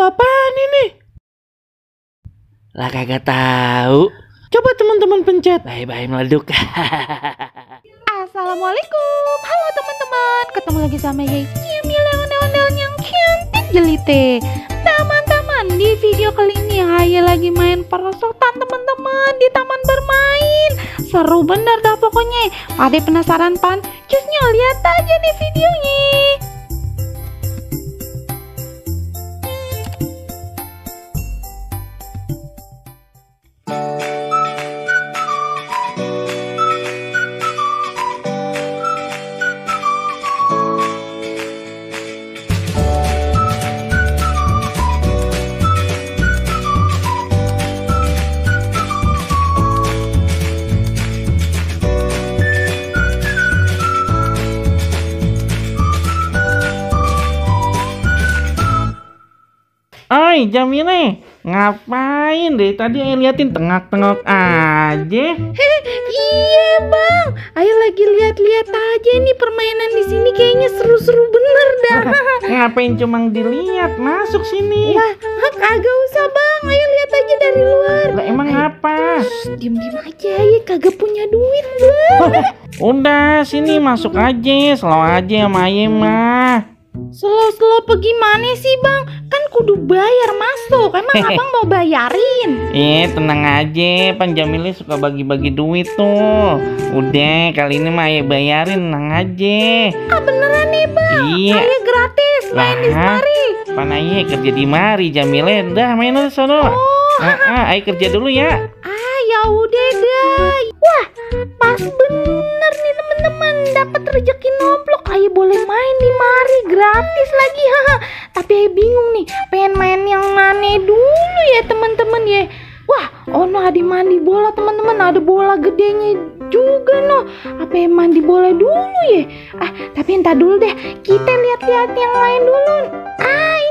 apaan ini? Lah kagak tahu. Coba teman-teman pencet. Bye-bye meleduk. Assalamualaikum. Halo teman-teman. Ketemu lagi sama Yey Jamil ondel-ondel yang cantik jelite. Teman-teman, di video kali ini Haye lagi main perosotan teman-teman di taman bermain. Seru bener dah pokoknya. Pada penasaran pan? Cusnya lihat aja nih videonya. Oi Jamile, ngapain deh? Tadi Ayo liatin tengok-tengok aja. Iya bang, Ayo lagi lihat-lihat aja nih permainan di sini kayaknya seru-seru bener dah. Ngapain cuma dilihat? Masuk sini. Lah, kagak usah bang, Ayo lihat aja dari luar. Lah emang apa? Diem-diem aja ya, kagak punya duit bang. Udah sini masuk aja, slow aja sama Aye mah. Slow-slow gimana sih bang? Kan kudu bayar masuk. Emang abang mau bayarin? Tenang aja, Pan Jamile suka bagi-bagi duit tuh. Udah kali ini mah Aye bayarin, tenang aja. Beneran nih bang? Iya. Ayo gratis main di mari. Pan Aye kerja di mari Jamile, dah main aja sono. Aye kerja dulu ya. Ya udah dah. Wah, pas bener nih teman-teman, dapat rezeki nomplok. Ayo boleh main di mari gratis lagi. Tapi Ayo bingung nih, pengen main yang mana dulu ya teman-teman ya. Wah, ono ada mandi bola teman-teman, ada bola gedenya juga no. Apa yang mandi bola dulu ya? Tapi entar dulu deh, kita lihat-lihat yang lain dulu.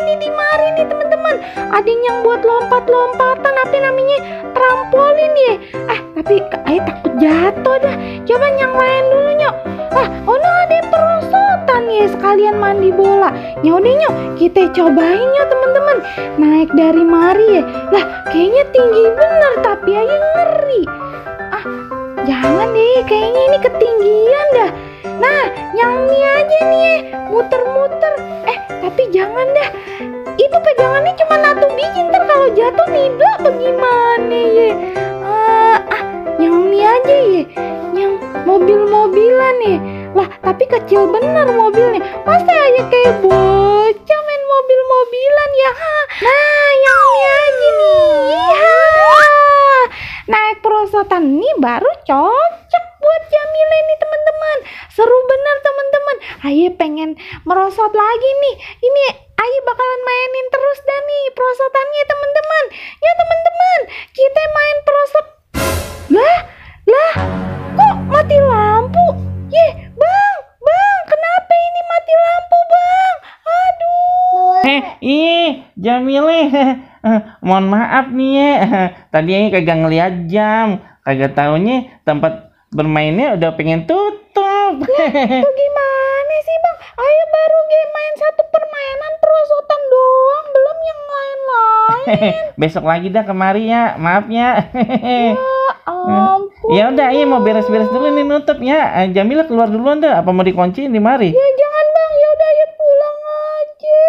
Ini di mari nih teman-teman, ada yang buat lompat-lompatan, apa namanya, trampolin ya. Tapi Ayo takut jatuh dah. Coba yang lain dulu nyok. Ono ada perosotan ya, sekalian mandi bola. Yaudah nyok, kita cobain nyok teman-teman. Naik dari mari ya. Lah kayaknya tinggi bener, tapi Ayo ngeri. Jangan deh, kayaknya ini ketinggian dah. Nah, yang ini aja nih, muter-muter. Tapi jangan dah. Itu pegangannya cuma satu biji, ntar kalau jatuh nibak bagaimana ya? Yang ini aja ya, yang mobil-mobilan ya. Lah, tapi kecil bener mobilnya. Masa aja kayak bocah main mobil-mobilan ya? Nah, yang ini aja nih. Naik perosotan ini baru cocok buat Jamile nih teman-teman. Seru bener teman-teman. Ayo pengen merosot lagi nih. Ini Ayo bakalan mainin terus dah nih perosotannya teman-teman. Ya teman-teman, kita main perosot. Lah, kok mati lampu? Bang, kenapa ini mati lampu bang? Aduh. Jamile, mohon maaf nih ya. Tadi Aye kagak ngeliat jam, kagak taunya tempat bermainnya udah pengen tutup. Tuh gimana sih bang? Ayo baru main satu permainan perosotan doang, belum yang lain-lain. Besok lagi dah kemari ya, maaf ya. Ampun. Ya udah, Aye mau beres-beres dulu nih nutup ya. Jamila keluar duluan dah, apa mau dikunciin di mari? Ya jangan bang, ya udah ayo pulang aja.